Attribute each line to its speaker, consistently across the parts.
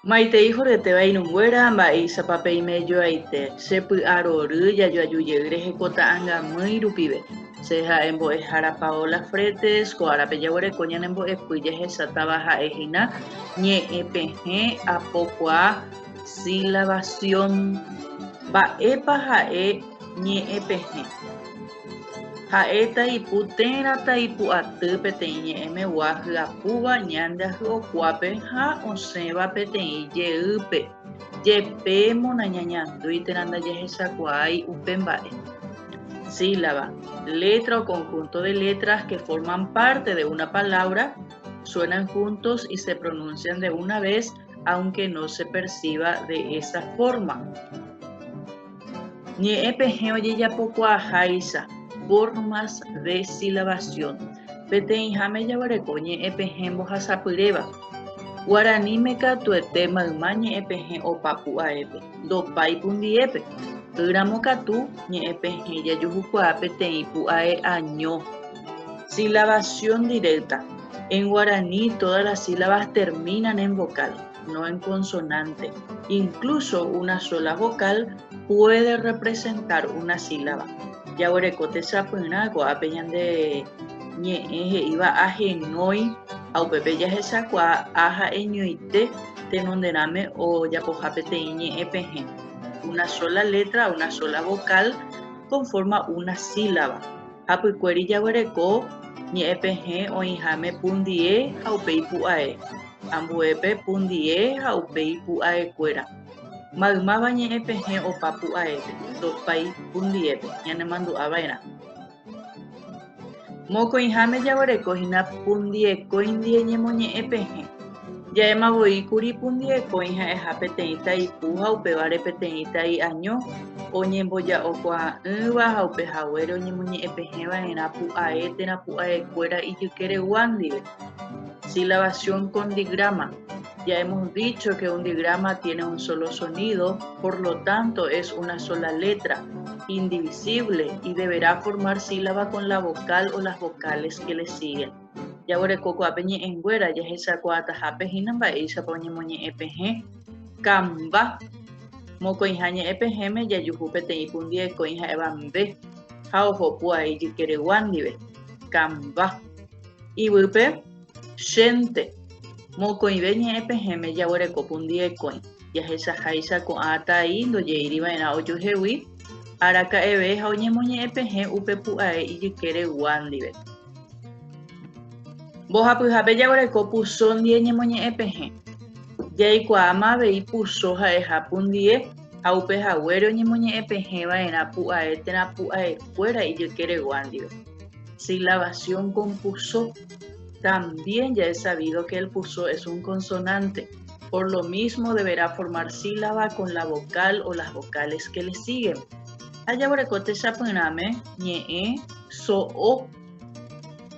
Speaker 1: Maitei horyetéva irũnguéra, mba'éichapa peime joaite, che py'a rory jajoaju jey rehe ko ta'angamýi rupive. Che ha'e mbo'ehára Paola Fretes, ko árape jaguereko ñane mbo'epy jahechátava ha'e hína ñe'ẽpehẽ apokuaa silabación. Mba'épa ha'e ñe'ẽpehẽ? Ha'éta ipu térã taipu'aty peteĩ ñe'ẽmegua hyapúva ñande ahy'okuápe ha osẽva peteĩ jeýpe, jepémo nañañandúi térã ndajahechakuaái upe mba'e. Sílaba, letra o conjunto de letras que forman parte de una palabra, suenan juntos y se pronuncian de una vez aunque no se perciba de esa forma. Ñe'ẽ pehẽ ojejapokuaaháicha, formas de silabación. Peteĩháme jaguereko ñe'ẽ pehẽ mbohasapyréva. Guaraníme katuete mayma ñe'ẽ pehẽ opa pu'aépe, ndopái pundiépe. Ýramo katu, ñe'ẽ pehẽ jajuhukuaa peteĩ pu'ae año. Silabación directa. En guaraní todas las sílabas terminan en vocal. no en consonante. Incluso una sola vocal puede representar una sílaba. Jaguereko techapyrã ko'ápe ñande ñe'ẽ he'íva ahenói ha upépe jahechakuaa a ha'eñoite tenonderãme ojapoha peteĩ ñe'ẽ pehẽ. Una sola letra, una sola vocal conforma una sílaba. Hapykuéri jaguereko ñe'ẽ pehẽ oĩháme pundie ha upéi pu'ae. Ambuépe pundie ha upéi pu'aekuéra. Maymáva ñe'ẽ pehẽ opa pu'aépe, ndopái pundiépe, ñanemandu'a va'erã. Mokõiháme jaguereko hína pundiekõi ndie ñemoñe'ẽ pehẽ. Ja'éma voi kuri pundiekõi ha'eha peteĩ taipu ha upévare peteĩ tai año, oñemboja'okuaa'ỹva ha upe haguére oñemoñe'ẽ pehẽ va'erã pu'ae térã pu'aekuéra ijykeregua ndive. Silabación con digrama. Ya hemos dicho que un digrama tiene un solo sonido, por lo tanto es una sola letra, indivisible y deberá formar sílaba con la vocal o las vocales que le siguen. Jaguereko ko'ápe ñe'ẽnguéra jahechakuaatahápe hína mba'éichapa oñemoñe'ẽpehẽ kamba. Mokõiha ñe'ẽpehẽme jajuhu peteĩ pundiekõi ha'éva mbe ha oho pu'ae ijykeregua ndive. Kamba. Yvýpe, chénte, mokõive ñe'ẽ pehẽme jaguereko pundiekõi, jahechaháicha ko'ã tai ndojeíriva'erã ojuehegui araka'eve ha oñemoñe'ẽpehẽ upe pu'ae ijykeregua ndive. Mbohapyhápe jaguereko puso ndie ñemoñe'ẽpehẽ. Jaikuaáma avei puso ha'eha pundie ha upe haguére oñemoñe'ẽpehẽva'erã pu'ae térã pu'aekuéra ijykeregua ndive. Silabación con puso. También ya es sabido que el puso es un consonante. Por lo mismo deberá formar sílaba con la vocal o las vocales que le siguen. Ha jaguereko techapyrãme ñe'ẽ so'o.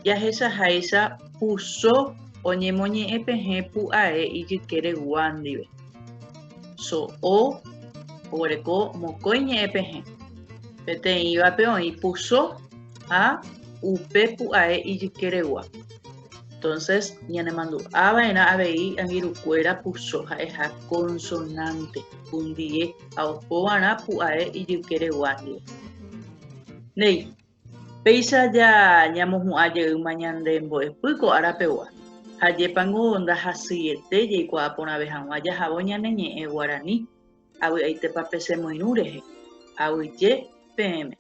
Speaker 1: Jahechaháicha puso oñemoñe'ẽpehẽ pu'ae ijykeregua ndive. So'o oguereko mokõi ñe'ẽpehẽ. Peteĩvape oĩ puso ha upe pu'ae ijykeregua. Entonces, ñanemandu'a va'erã avei angirũkuéra puso ha'eha consonante, pundie, ha oho va'erã pu'ae ijykeregua ndive. Néi, péicha ja ñamohu'ã jeýma ñande mbo'epy ko ára pegua. Ha jépango ndahasyiete jaikuaa porãve hag̃ua jahávo ñane ñe'ẽ guarani. Avy'aitépa pechemoirũ rehe. Aguyje peẽme.